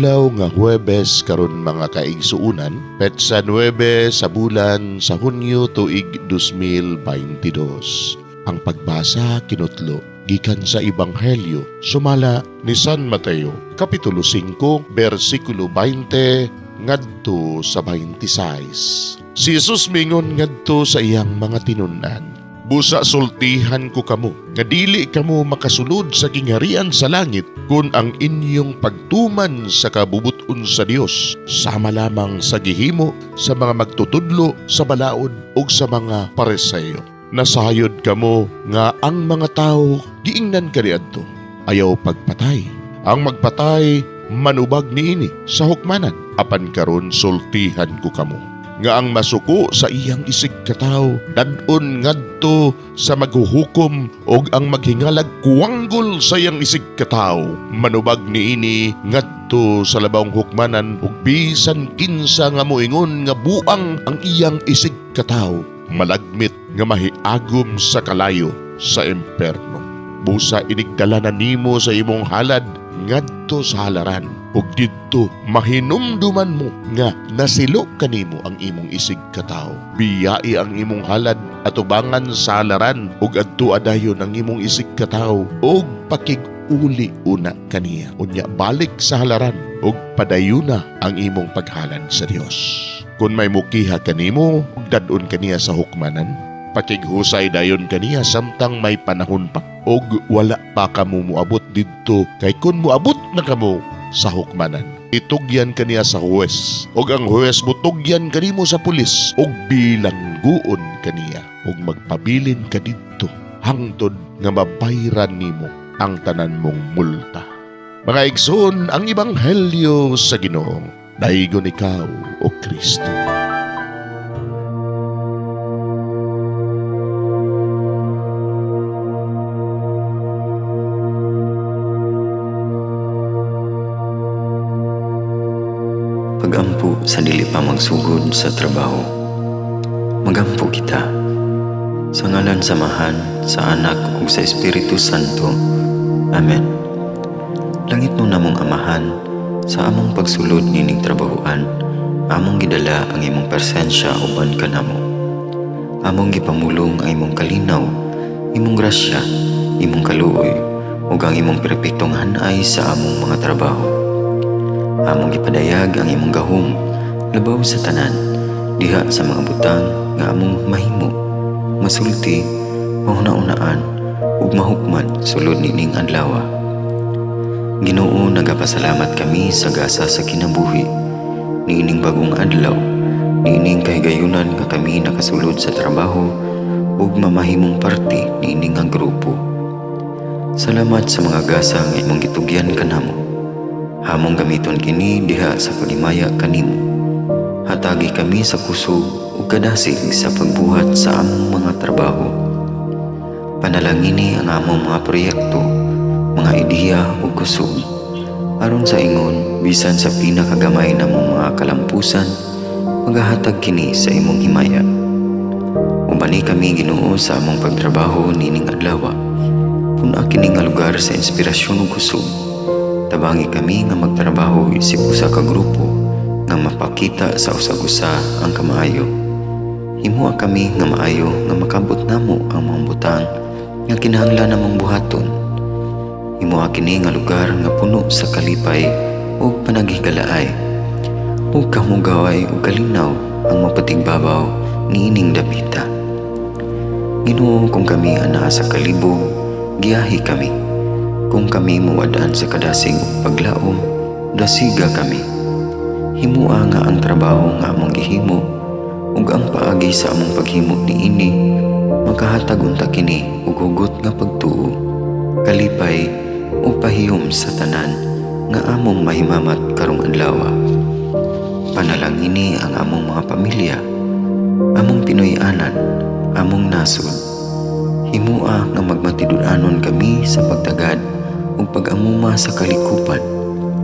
Adlaw nga Huwebes karon, mga kaigsuunan, petsa 9 sa bulan sa Hunyo, tuig 2022. Ang pagbasa kinutlo gikan sa Ebanghelyo sumala ni San Mateo, Kapitulo 5, bersikulo 20 ngadto sa 26. Si Jesus mingon ngadto sa iyang mga tinun-an, "Busa sultihan ko kamo nga dili kamo makasulod sa gingharian sa langit kung ang inyong pagtuman sa kabubut-on sa Dios sama lamang sa gihimo sa mga magtutudlo sa balaod ug sa mga Pariseo. Nasayod kamo nga ang mga tawo giingnan kaniadto, 'Ayaw pagpatay. Ang magpatay manubag niini sa hukmanan.' Apan karon sultihan ko kamo nga ang masuko sa iyang isig katawo dad-on ngadto sa maghuhukom, ug ang maghingalag kuwanggol sa iyang isig katawo manubag niini ngadto sa labawng hukmanan, ug bisan kinsa nga moingon nga buang ang iyang isig katawo malagmit nga mahiagom sa kalayo sa imperno. Busa inigdala na nimo sa imong halad ngadto sa halaran ug didto mahinumduman mo nga nasilo kanimo ang imong isig katawo, biyai ang imong halad atubangan sa halaran ug adto dayon ang imong isig katawo ug pakig-uli una kaniya. Unya balik sa halaran ug padayuna ang imong paghalad sa Dios. Kung may mukiha kanimo ug dad-on kaniya sa hukmanan, pakighusay dayon kaniya samtang may panahon pa ug wala pa kamo moabot didto, kay kun moabot na kamo sa hukmanan, itugyan kaniya sa huwes, ug ang huwes mutugyan kanimo sa pulis ug bilangguon kaniya, ug magpabilin ka didto hangtod nga mabayran nimo ang tanan mong multa." Mga igsoon, ang ebanghelyo sa Ginoo. Daygon ikaw, o Kristo. Pagampo sa dili pa magsugod sa trabaho. Magampo kita. Sa ngalan sa Amahan, sa Anak ug sa Espiritu Santo. Amen. Langit no namong Amahan, sa among pagsulod nining trabahoan, among gidala ang imong presensya uban kanamo. Among gipamulong ang imong kalinaw, imong grasya, imong kaluoy, ug ang imong perpektong hanay sa among mga trabaho. Among gipadayag ang imong gahom labaw sa tanan diha sa mga butang nga among mahimo, masulti, mahuna-unaan ug mahukman sulod nining adlaw. Ginoo, nagapasalamat kami sa gasa sa kinabuhi niining bagong adlaw, niining kahigayunan nga kami nakasulod sa trabaho ug mamahimong parte niini nga grupo. Salamat sa mga gasa nga imong gitugyan kanamo. Among gamiton kini diha sa paghimaya kanimo. Hatagi kami sa kusog ug kadasig sa pagbuhat sa among mga trabaho. Panalangini ang among mga proyekto, mga ideya ug kusog. Aron sa ingon, bisan sa pinakagamay namong mga kalampusan, magahatag kini sa imong himaya. Ubani kami, Ginoo, sa among pagtrabaho nining adlaw. Pun-a kini nga lugar sa inspirasyon ug kusog. Tabangi kami nga magtrabaho isip usa ka grupo nga mapakita sa usag-usa ang kamaayo. Himoa kami nga maayo nga makabot namo ang mga butang nga kinahanglan namong buhaton. Himoa kini nga lugar nga puno sa kalipay ug panaghigalaay, ug kamugaway ug kalinaw ang mapatigbabaw niining dapita. Ginoo, kung kami anaa sa kalibog, giyahi kami. Kung kami muwad-an sa kadasig ug paglaom, dasiga kami. Himoa nga ang trabaho nga among gihimo ug ang paagi sa among paghimo niini makahatag unta kini og hugot nga pagtuo, kalipay ug pahiyom sa tanan nga among mahimamat karong adlaw. Panalangini ang among mga pamilya, among Pinoy-anan, among nasod. Himoa nga magmatinud-anon kami sa pagtagad ug pag-amuma sa kalikupan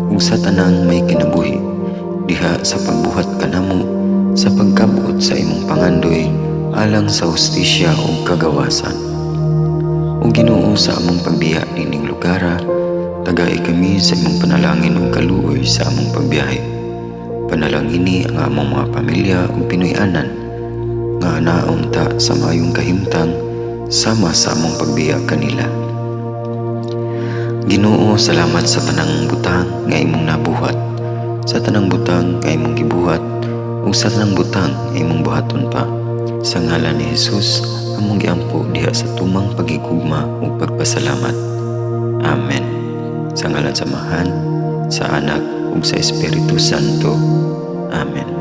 ug sa tanang may kinabuhi diha sa pagbuhat kanamo sa pagkabot sa imong pangandoy alang sa hustisya ug kagawasan. O Ginoo, sa among pagbiya nining lugara, Tagai kami sa imong panalangin ug kaluoy sa among pagbiyahe. Panalangini ang among mga pamilya ug Pinoy-anan nga anaon ta sa maayong kahimtang sama sa among pagbiya kanila. Ginoo, salamat sa tanang butang nga imong nabuhat, sa tanang butang nga imong gibuhat, ug sa tanang butang nga imong buhaton pa. Sa ngalan ni Jesus, among giampo diha sa tumang pagigugma ug pagpasalamat. Amen. Sa ngalan sa Amahan, sa Anak ug sa Espiritu Santo. Amen.